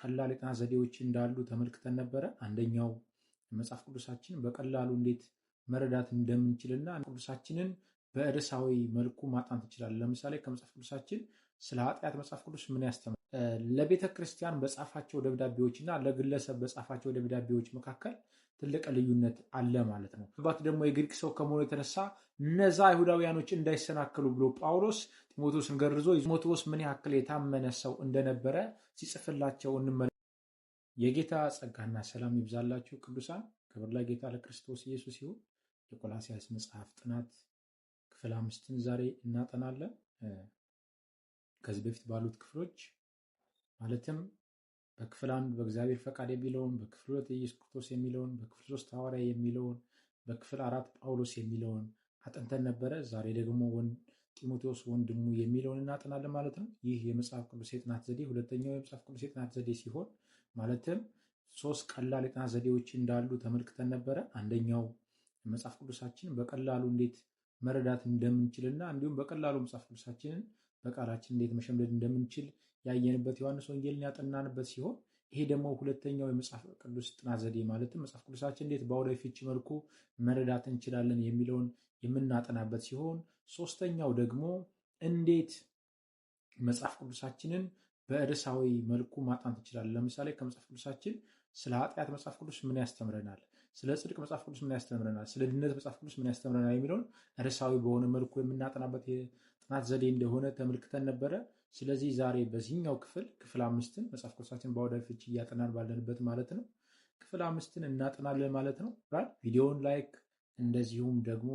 ቀላል የጥናት ዘዴዎች እንዳሉ ተመልክተን ነበረ። አንደኛው መጽሐፍ ቅዱሳችን በቀላሉ እንዴት መረዳት እንደምንችልና ቅዱሳችንን በርዕሳዊ መልኩ ማጥናት እንችላለን። ለምሳሌ ከመጽሐፍ ቅዱሳችን ስለ ኃጢአት መጽሐፍ ቅዱስ ምን ያስተምራል? ለቤተ ክርስቲያን በጻፋቸው ደብዳቤዎች እና ለግለሰብ በጻፋቸው ደብዳቤዎች መካከል ትልቅ ልዩነት አለ ማለት ነው። አባት ደግሞ የግሪክ ሰው ከመሆኑ የተነሳ እነዛ አይሁዳውያኖች እንዳይሰናከሉ ብሎ ጳውሎስ ጢሞቴዎስን ገርዞ ጢሞቴዎስ ምን ያክል የታመነ ሰው እንደነበረ ሲጽፍላቸው እንመለ የጌታ ጸጋና ሰላም ይብዛላችሁ ቅዱሳን። ክብር ለጌታ ለክርስቶስ ኢየሱስ ይሁን። የቆላስይስ መጽሐፍ ጥናት ክፍል 5ን ዛሬ እናጠናለን። ከዚህ በፊት ባሉት ክፍሎች ማለትም በክፍል 1 በእግዚአብሔር ፈቃድ የሚለውን፣ በክፍል 2 ኢየሱስ ክርስቶስ የሚለውን፣ በክፍል 3 ሐዋርያ የሚለውን፣ በክፍል 4 ጳውሎስ የሚለውን አጥንተን ነበረ። ዛሬ ደግሞ ጢሞቴዎስ ወንድሙ የሚለውን እናጠናለን ማለት ነው። ይህ የመጽሐፍ ቅዱስ የጥናት ዘዴ ሁለተኛው የመጽሐፍ ቅዱስ የጥናት ዘዴ ሲሆን ማለትም 3 ቀላል የጥናት ዘዴዎች እንዳሉ ተመልክተን ነበረ። አንደኛው መጽሐፍ ቅዱሳችን በቀላሉ እንዴት መረዳት እንደምንችልና እንዲሁም በቀላሉ መጽሐፍ ቅዱሳችንን በቃላችን እንዴት መሸምደድ እንደምንችል ያየንበት ዮሐንስ ወንጌልን ያጠናንበት ሲሆን ይሄ ደግሞ ሁለተኛው የመጽሐፍ ቅዱስ ጥናት ዘዴ ማለትም መጽሐፍ ቅዱሳችን እንዴት በአውዳዊ ፍቺ መልኩ መረዳት እንችላለን የሚለውን የምናጠናበት ሲሆን ሶስተኛው ደግሞ እንዴት መጽሐፍ ቅዱሳችንን በርዕሳዊ መልኩ ማጥናት እንችላለን። ለምሳሌ ከመጽሐፍ ቅዱሳችን ስለ ኃጢአት መጽሐፍ ቅዱስ ምን ያስተምረናል? ስለ ጽድቅ መጽሐፍ ቅዱስ ምን ያስተምረናል? ስለ ድነት መጽሐፍ ቅዱስ ምን ያስተምረናል? የሚለውን ርዕሳዊ በሆነ መልኩ የምናጠናበት የጥናት ዘዴ እንደሆነ ተመልክተን ነበረ። ስለዚህ ዛሬ በዚህኛው ክፍል 5ን መጽሐፍ ቅዱሳችን በአውዳዊ ፍቺ እያጠናን ባለንበት ማለት ነው ክፍል 5ን እናጠናለን ማለት ነው። ቪዲዮውን like እንደዚሁም ደግሞ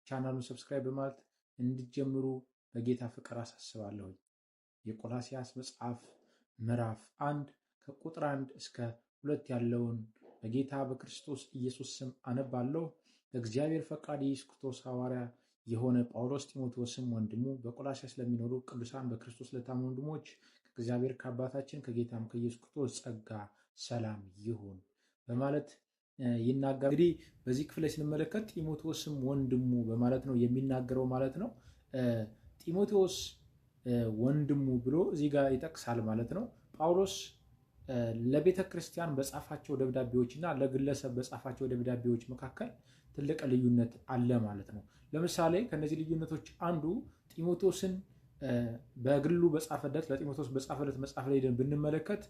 ቻናሉን subscribe በማለት እንድትጀምሩ በጌታ ፍቅር አሳስባለሁ። የቆላስይስ መጽሐፍ ምዕራፍ 1 ከቁጥር 1 እስከ 2 ያለውን በጌታ በክርስቶስ ኢየሱስ ስም አነባለሁ። በእግዚአብሔር ፈቃድ የኢየሱስ ክርስቶስ ሐዋርያ የሆነ ጳውሎስ ጢሞቴዎስም ወንድሙ በቆላስይስ ለሚኖሩ ቅዱሳን በክርስቶስ ለታመኑ ወንድሞች ከእግዚአብሔር ከአባታችን ከጌታም ከኢየሱስ ክርስቶስ ጸጋ ሰላም ይሁን በማለት ይናገራል። እንግዲህ በዚህ ክፍል ላይ ስንመለከት ጢሞቴዎስም ወንድሙ በማለት ነው የሚናገረው ማለት ነው። ጢሞቴዎስ ወንድሙ ብሎ እዚህ ጋር ይጠቅሳል ማለት ነው። ጳውሎስ ለቤተ ክርስቲያን በጻፋቸው ደብዳቤዎች እና ለግለሰብ በጻፋቸው ደብዳቤዎች መካከል ትልቅ ልዩነት አለ ማለት ነው። ለምሳሌ ከነዚህ ልዩነቶች አንዱ ጢሞቴዎስን በግሉ በጻፈለት ለጢሞቴዎስ በጻፈለት መጽሐፍ ላይ ብንመለከት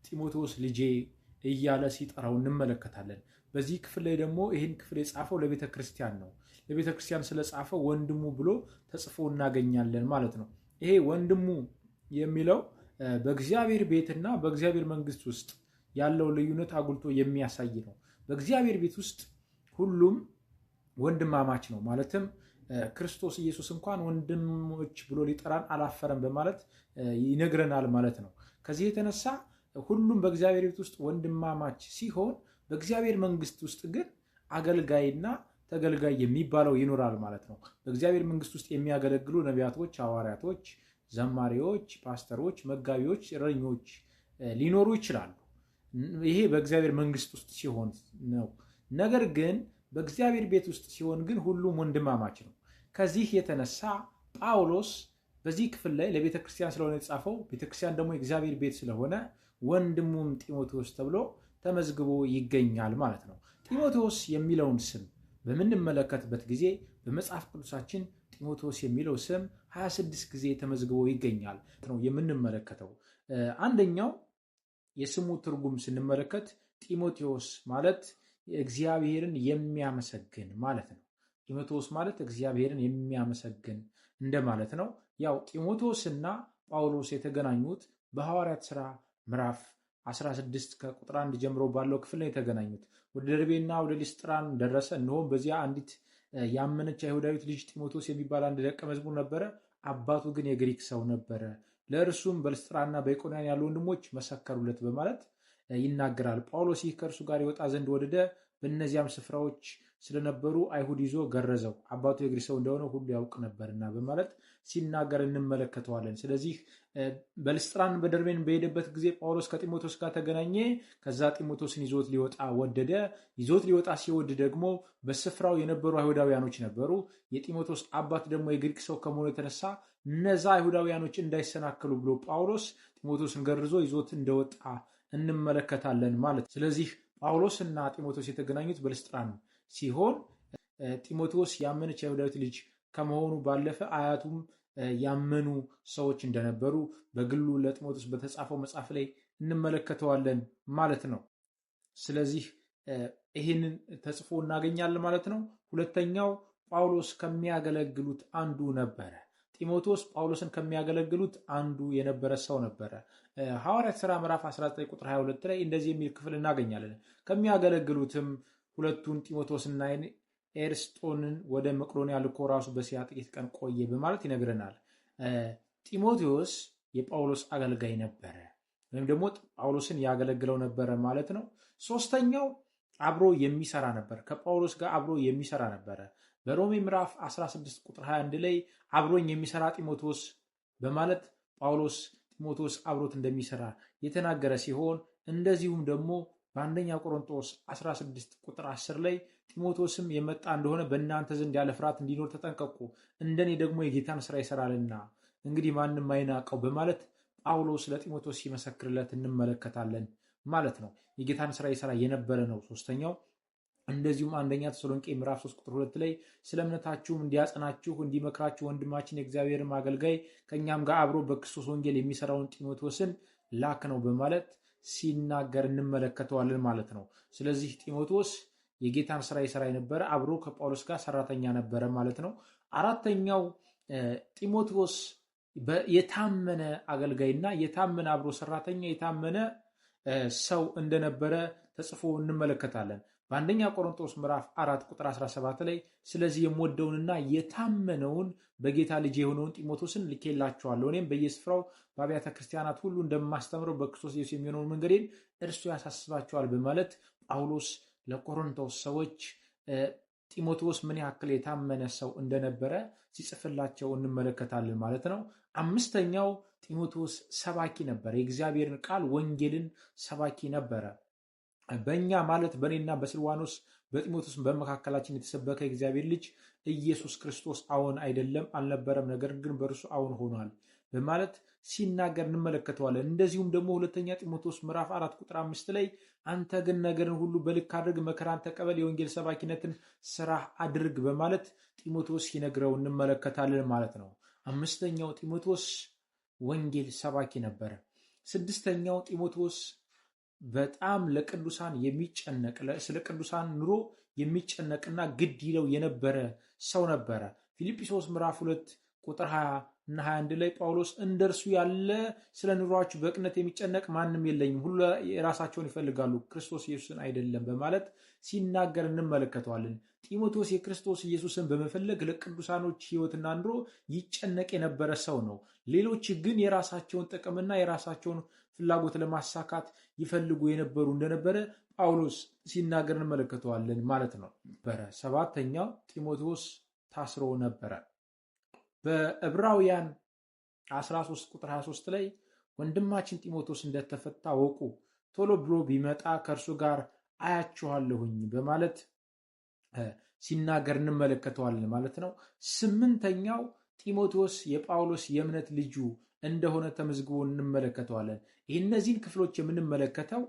ጢሞቴዎስ ልጄ እያለ ሲጠራው እንመለከታለን። በዚህ ክፍል ላይ ደግሞ ይህን ክፍል የጻፈው ለቤተ ክርስቲያን ነው። ለቤተ ክርስቲያን ስለጻፈው ወንድሙ ብሎ ተጽፎ እናገኛለን ማለት ነው። ይሄ ወንድሙ የሚለው በእግዚአብሔር ቤትና በእግዚአብሔር መንግስት ውስጥ ያለው ልዩነት አጉልቶ የሚያሳይ ነው። በእግዚአብሔር ቤት ውስጥ ሁሉም ወንድማማች ነው። ማለትም ክርስቶስ ኢየሱስ እንኳን ወንድሞች ብሎ ሊጠራን አላፈረም በማለት ይነግረናል ማለት ነው። ከዚህ የተነሳ ሁሉም በእግዚአብሔር ቤት ውስጥ ወንድማማች ሲሆን በእግዚአብሔር መንግስት ውስጥ ግን አገልጋይና ተገልጋይ የሚባለው ይኖራል ማለት ነው። በእግዚአብሔር መንግስት ውስጥ የሚያገለግሉ ነቢያቶች፣ ሐዋርያቶች፣ ዘማሪዎች፣ ፓስተሮች፣ መጋቢዎች፣ እረኞች ሊኖሩ ይችላሉ። ይሄ በእግዚአብሔር መንግስት ውስጥ ሲሆን ነው። ነገር ግን በእግዚአብሔር ቤት ውስጥ ሲሆን ግን ሁሉም ወንድማማች ነው። ከዚህ የተነሳ ጳውሎስ በዚህ ክፍል ላይ ለቤተ ክርስቲያን ስለሆነ የተጻፈው ቤተ ክርስቲያን ደግሞ የእግዚአብሔር ቤት ስለሆነ ወንድሙም ጢሞቴዎስ ተብሎ ተመዝግቦ ይገኛል ማለት ነው። ጢሞቴዎስ የሚለውን ስም በምንመለከትበት ጊዜ በመጽሐፍ ቅዱሳችን ጢሞቴዎስ የሚለው ስም 26 ጊዜ ተመዝግቦ ይገኛል ነው የምንመለከተው። አንደኛው የስሙ ትርጉም ስንመለከት ጢሞቴዎስ ማለት እግዚአብሔርን የሚያመሰግን ማለት ነው። ጢሞቴዎስ ማለት እግዚአብሔርን የሚያመሰግን እንደማለት ነው። ያው ጢሞቴዎስና ጳውሎስ የተገናኙት በሐዋርያት ሥራ ምዕራፍ 16 ከቁጥር 1 ጀምሮ ባለው ክፍል ነው የተገናኙት። ወደ ደርቤና ወደ ሊስጥራን ደረሰ። እነሆም በዚያ አንዲት ያመነች አይሁዳዊት ልጅ ጢሞቴዎስ የሚባል አንድ ደቀ መዝሙር ነበረ። አባቱ ግን የግሪክ ሰው ነበረ። ለእርሱም በልስጥራና በኢቆንያን ያሉ ወንድሞች መሰከሩለት በማለት ይናገራል። ጳውሎስ ይህ ከእርሱ ጋር ይወጣ ዘንድ ወደደ። በእነዚያም ስፍራዎች ስለነበሩ አይሁድ ይዞ ገረዘው፣ አባቱ የግሪክ ሰው እንደሆነ ሁሉ ያውቅ ነበርና በማለት ሲናገር እንመለከተዋለን። ስለዚህ በልስጥራን በደርቤን በሄደበት ጊዜ ጳውሎስ ከጢሞቴዎስ ጋር ተገናኘ። ከዛ ጢሞቴዎስን ይዞት ሊወጣ ወደደ። ይዞት ሊወጣ ሲወድ ደግሞ በስፍራው የነበሩ አይሁዳውያኖች ነበሩ። የጢሞቴዎስ አባት ደግሞ የግሪክ ሰው ከመሆኑ የተነሳ እነዛ አይሁዳውያኖች እንዳይሰናከሉ ብሎ ጳውሎስ ጢሞቴዎስን ገርዞ ይዞት እንደወጣ እንመለከታለን ማለት። ስለዚህ ጳውሎስና ጢሞቴዎስ የተገናኙት በልስጥራን ሲሆን ጢሞቴዎስ ያመነች አይሁዳዊት ልጅ ከመሆኑ ባለፈ አያቱም ያመኑ ሰዎች እንደነበሩ በግሉ ለጢሞቴዎስ በተጻፈው መጽሐፍ ላይ እንመለከተዋለን ማለት ነው። ስለዚህ ይህንን ተጽፎ እናገኛለን ማለት ነው። ሁለተኛው ጳውሎስ ከሚያገለግሉት አንዱ ነበረ። ጢሞቴዎስ ጳውሎስን ከሚያገለግሉት አንዱ የነበረ ሰው ነበረ። ሐዋርያት ሥራ ምዕራፍ 19 ቁጥር 22 ላይ እንደዚህ የሚል ክፍል እናገኛለን። ከሚያገለግሉትም ሁለቱን ጢሞቴዎስና ኤርስጦንን ወደ መቄዶንያ ልኮ ራሱ በእስያ ጥቂት ቀን ቆየ በማለት ይነግረናል። ጢሞቴዎስ የጳውሎስ አገልጋይ ነበረ፣ ወይም ደግሞ ጳውሎስን ያገለግለው ነበረ ማለት ነው። ሶስተኛው አብሮ የሚሰራ ነበር። ከጳውሎስ ጋር አብሮ የሚሰራ ነበረ። በሮሜ ምዕራፍ 16 ቁጥር 21 ላይ አብሮኝ የሚሰራ ጢሞቴዎስ በማለት ጳውሎስ ጢሞቴዎስ አብሮት እንደሚሰራ የተናገረ ሲሆን እንደዚሁም ደግሞ በአንደኛ ቆሮንቶስ 16 ቁጥር 10 ላይ ጢሞቴዎስም የመጣ እንደሆነ በእናንተ ዘንድ ያለ ፍርሃት እንዲኖር ተጠንቀቁ፣ እንደኔ ደግሞ የጌታን ስራ ይሰራልና እንግዲህ ማንም አይናቀው በማለት ጳውሎስ ለጢሞቴዎስ ሲመሰክርለት እንመለከታለን ማለት ነው። የጌታን ስራ ይሰራ የነበረ ነው ሶስተኛው። እንደዚሁም አንደኛ ተሰሎንቄ ምዕራፍ 3 ቁጥር 2 ላይ ስለ እምነታችሁም እንዲያጸናችሁ እንዲመክራችሁ ወንድማችን የእግዚአብሔርም አገልጋይ ከእኛም ጋር አብሮ በክርስቶስ ወንጌል የሚሰራውን ጢሞቴዎስን ላክ ነው በማለት ሲናገር እንመለከተዋለን ማለት ነው። ስለዚህ ጢሞቴዎስ የጌታን ስራ ይሰራ የነበረ አብሮ ከጳውሎስ ጋር ሰራተኛ ነበረ ማለት ነው። አራተኛው ጢሞቴዎስ የታመነ አገልጋይና የታመነ አብሮ ሰራተኛ የታመነ ሰው እንደነበረ ተጽፎ እንመለከታለን። በአንደኛ ቆሮንቶስ ምዕራፍ 4 ቁጥር 17 ላይ ስለዚህ የምወደውንና የታመነውን በጌታ ልጅ የሆነውን ጢሞቴዎስን ልኬላችኋለሁ፣ እኔም በየስፍራው በአብያተ ክርስቲያናት ሁሉ እንደማስተምረው በክርስቶስ ኢየሱስ የሚሆነውን መንገዴን እርሱ ያሳስባቸዋል በማለት ጳውሎስ ለቆሮንቶስ ሰዎች ጢሞቴዎስ ምን ያክል የታመነ ሰው እንደነበረ ሲጽፍላቸው እንመለከታለን ማለት ነው። አምስተኛው ጢሞቴዎስ ሰባኪ ነበረ። የእግዚአብሔርን ቃል ወንጌልን ሰባኪ ነበረ። በእኛ ማለት በእኔና በስልዋኖስ በጢሞቴዎስ በመካከላችን የተሰበከ የእግዚአብሔር ልጅ ኢየሱስ ክርስቶስ አዎን አይደለም አልነበረም፣ ነገር ግን በእርሱ አዎን ሆኗል በማለት ሲናገር እንመለከተዋለን። እንደዚሁም ደግሞ ሁለተኛ ጢሞቴዎስ ምዕራፍ 4 ቁጥር 5 ላይ አንተ ግን ነገርን ሁሉ በልክ አድርግ፣ መከራን ተቀበል፣ የወንጌል ሰባኪነትን ስራ አድርግ በማለት ጢሞቴዎስ ሲነግረው እንመለከታለን ማለት ነው። አምስተኛው ጢሞቴዎስ ወንጌል ሰባኪ ነበረ። ስድስተኛው ጢሞቴዎስ በጣም ለቅዱሳን የሚጨነቅ ስለ ቅዱሳን ኑሮ የሚጨነቅና ግድ ይለው የነበረ ሰው ነበረ። ፊልጵስዩስ ምዕራፍ 2 ቁጥር 20 እና 21 ላይ ጳውሎስ እንደርሱ ያለ ስለ ኑሯችሁ በቅነት የሚጨነቅ ማንም የለኝም፣ ሁሉ የራሳቸውን ይፈልጋሉ፣ ክርስቶስ ኢየሱስን አይደለም በማለት ሲናገር እንመለከተዋለን። ጢሞቴዎስ የክርስቶስ ኢየሱስን በመፈለግ ለቅዱሳኖች ሕይወትና ኑሮ ይጨነቅ የነበረ ሰው ነው። ሌሎች ግን የራሳቸውን ጥቅምና የራሳቸውን ፍላጎት ለማሳካት ይፈልጉ የነበሩ እንደነበረ ጳውሎስ ሲናገር እንመለከተዋለን ማለት ነው። ሰባተኛው ጢሞቴዎስ ታስሮ ነበረ። በዕብራውያን 13 ቁጥር 23 ላይ ወንድማችን ጢሞቴዎስ እንደተፈታ ወቁ፣ ቶሎ ብሎ ቢመጣ ከእርሱ ጋር አያችኋለሁኝ በማለት ሲናገር እንመለከተዋለን ማለት ነው። ስምንተኛው ጢሞቴዎስ የጳውሎስ የእምነት ልጁ እንደሆነ ተመዝግቦ እንመለከተዋለን። እነዚህን ክፍሎች የምንመለከተው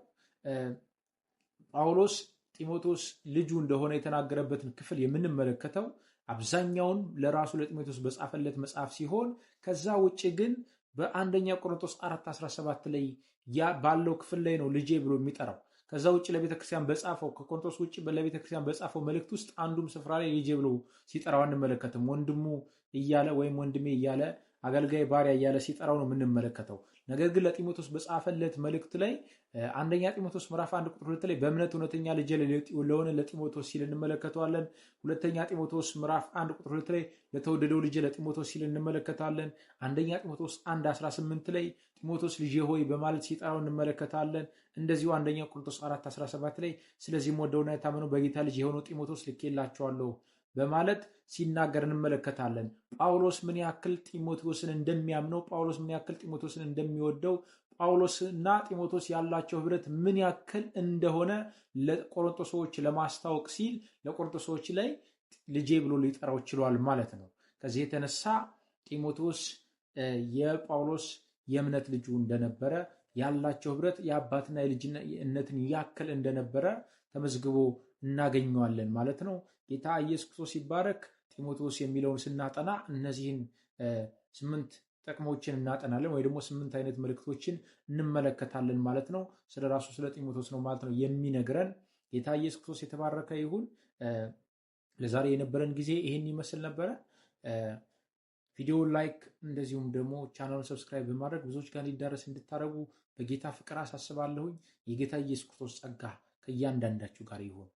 ጳውሎስ ጢሞቴዎስ ልጁ እንደሆነ የተናገረበትን ክፍል የምንመለከተው አብዛኛውን ለራሱ ለጢሞቴዎስ በጻፈለት መጽሐፍ ሲሆን ከዛ ውጭ ግን በአንደኛ ቆሮንቶስ 4:17 ላይ ባለው ክፍል ላይ ነው ልጄ ብሎ የሚጠራው። ከዛ ውጭ ለቤተክርስቲያን በጻፈው ከቆሮንቶስ ውጭ ለቤተክርስቲያን በጻፈው መልእክት ውስጥ አንዱም ስፍራ ላይ ልጄ ብሎ ሲጠራው አንመለከትም። ወንድሙ እያለ ወይም ወንድሜ እያለ አገልጋይ ባሪያ እያለ ሲጠራው ነው የምንመለከተው። ነገር ግን ለጢሞቴዎስ በጻፈለት መልእክት ላይ አንደኛ ጢሞቴዎስ ምዕራፍ 1 ቁጥር 2 ላይ በእምነት እውነተኛ ልጄ ለሆነ ለጢሞቴዎስ ሲል እንመለከተዋለን። ሁለተኛ ጢሞቴዎስ ምዕራፍ 1 ቁጥር 2 ላይ ለተወደደው ልጄ ለጢሞቴዎስ ሲል እንመለከታለን። አንደኛ ጢሞቴዎስ 1:18 ላይ ጢሞቴዎስ ልጄ ሆይ በማለት ሲጠራው እንመለከታለን። እንደዚሁ አንደኛ ቆሮንቶስ 4:17 ላይ ስለዚህ የምወደውና የታመነው በጌታ ልጅ የሆነው ጢሞቴዎስ ልኬላችኋለሁ በማለት ሲናገር እንመለከታለን። ጳውሎስ ምን ያክል ጢሞቴዎስን እንደሚያምነው፣ ጳውሎስ ምን ያክል ጢሞቴዎስን እንደሚወደው፣ ጳውሎስና ጢሞቴዎስ ያላቸው ህብረት ምን ያክል እንደሆነ ለቆሮንቶስ ሰዎች ለማስታወቅ ሲል ለቆሮንቶስ ሰዎች ላይ ልጄ ብሎ ሊጠራው ችሏል ማለት ነው። ከዚህ የተነሳ ጢሞቴዎስ የጳውሎስ የእምነት ልጁ እንደነበረ ያላቸው ህብረት የአባትና የልጅነትን ያክል እንደነበረ ተመዝግቦ እናገኘዋለን ማለት ነው። ጌታ ኢየሱስ ክርስቶስ ይባረክ። ጢሞቴዎስ የሚለውን ስናጠና እነዚህን 8 ጥቅሞችን እናጠናለን ወይ ደግሞ 8 አይነት መልእክቶችን እንመለከታለን ማለት ነው። ስለ ራሱ ስለ ጢሞቴዎስ ነው ማለት ነው የሚነግረን። ጌታ ኢየሱስ ክርስቶስ የተባረከ ይሁን። ለዛሬ የነበረን ጊዜ ይሄን ይመስል ነበረ። ቪዲዮ like እንደዚሁም ደግሞ ቻናሉን subscribe በማድረግ ብዙዎች ጋር እንዲዳረስ እንድታደርጉ በጌታ ፍቅር አሳስባለሁኝ። የጌታ ኢየሱስ ክርስቶስ ጸጋ ከእያንዳንዳችሁ ጋር ይሁን።